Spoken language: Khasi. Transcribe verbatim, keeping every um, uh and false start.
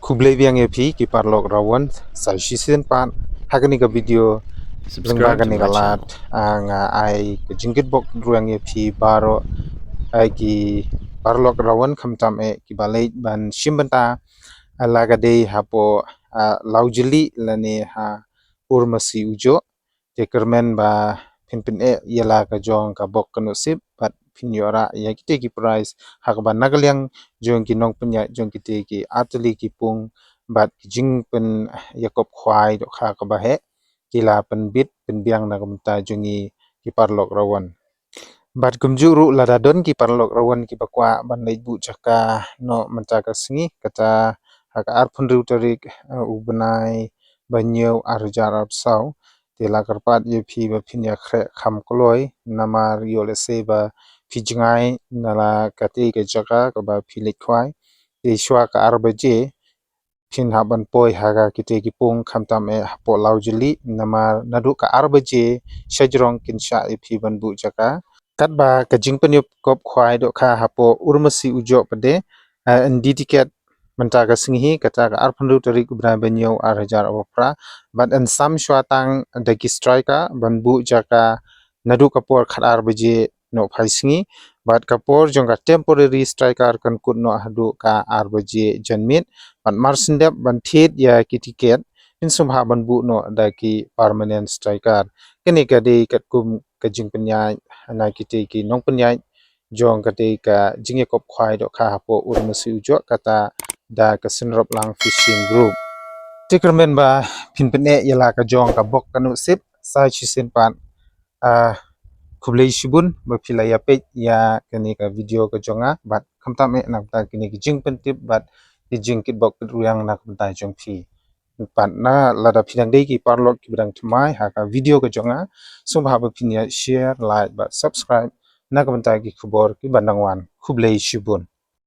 Khublei biang ïa phi ki paralok rawan, sa shisien pat ha kane ka video lyngba kane ka lad, ah, nga ai ka jingkitbok kit ruh ïa phi baroh, ah, ki paralok rawan, khamtam eh kiba leit ban shim bynta, ah, la ka dei hapoh, ah, Lawjylli lane ha Urmasi Ujoh. Te kyrmen ba phin pyneh ïa la ka jong ka bok ka nusip bad phin ïoh rah ïa kite ki prize ha kaba na ka liang jong ki nongpynïaid jong kite ki artylli ki pung bad ki jingpynïakop khwai dohkha kaba heh ki la pynbit pynbiang na ka bynta jong ngi ki paralok rawan. Bad kumjuh ruh lada don ki paralok rawan kiba kwah ban leit buh jaka noh mynta ka sngi, kata ha ka arphew hynriew tarik, eh, u bnai ba hynñiew ar hajar arphew saw, te la kyrpad ïa phi ba phin ïakhreh kham kloi, namar ïoh lehse ba phi jngai na la katei ka jaka kaba phi leit khwai. Te shuwa ka ar baje phin hap ban poi ha ka kite ki pung, khamtam eh hapoh Lawjylli, namar naduh ka ar baje shajrong kin shah ïa phi ban buh jaka. Katba ka jingpynïakop khwai dohkha hapoh Urmasi Ujoh pat de, eh, yn die tiket mynta ka sngi hi, kata ka arphew hynriew tarik u bnai ba hynñiew ar hajar arphew phra, bad yn sam shuwa tang da ki striker ban buh jaka naduh ka por khatar baje nohphai sngi, bad ka por jong ka temporary striker kan kut noh haduh ka ar baje janmiet, bad mar shen dep ban thied ïa ki tiket, phin sngewbha ban buh noh da ki permanent striker. Kane ka dei katkum ka jingpynïaid na kite ki nongpynïaid jong katei ka jingïakop khwai dohkha hapoh Urmasi Ujoh, kata da ka Synroplang Fishing Group. Te kyrmen ba phin pyneh ïa la ka jong ka bok ka nusip, sa shisien pat, ah, khublei shibun ba phi la ïa peit ïa kane ka video ka jong nga, bad khamtam eh na ka bynta kine ki jingpyntip bad ki jingkitbok kit ruh ïa na ka bynta jong phi. Bad na lada phi dang dei ki paralok kiba dang thymmai ha ka video ka jong nga, sngewbha ba phin ïa share, like bad subscribe na ka bynta ki khubor kiban dang wan. Khublei shibun.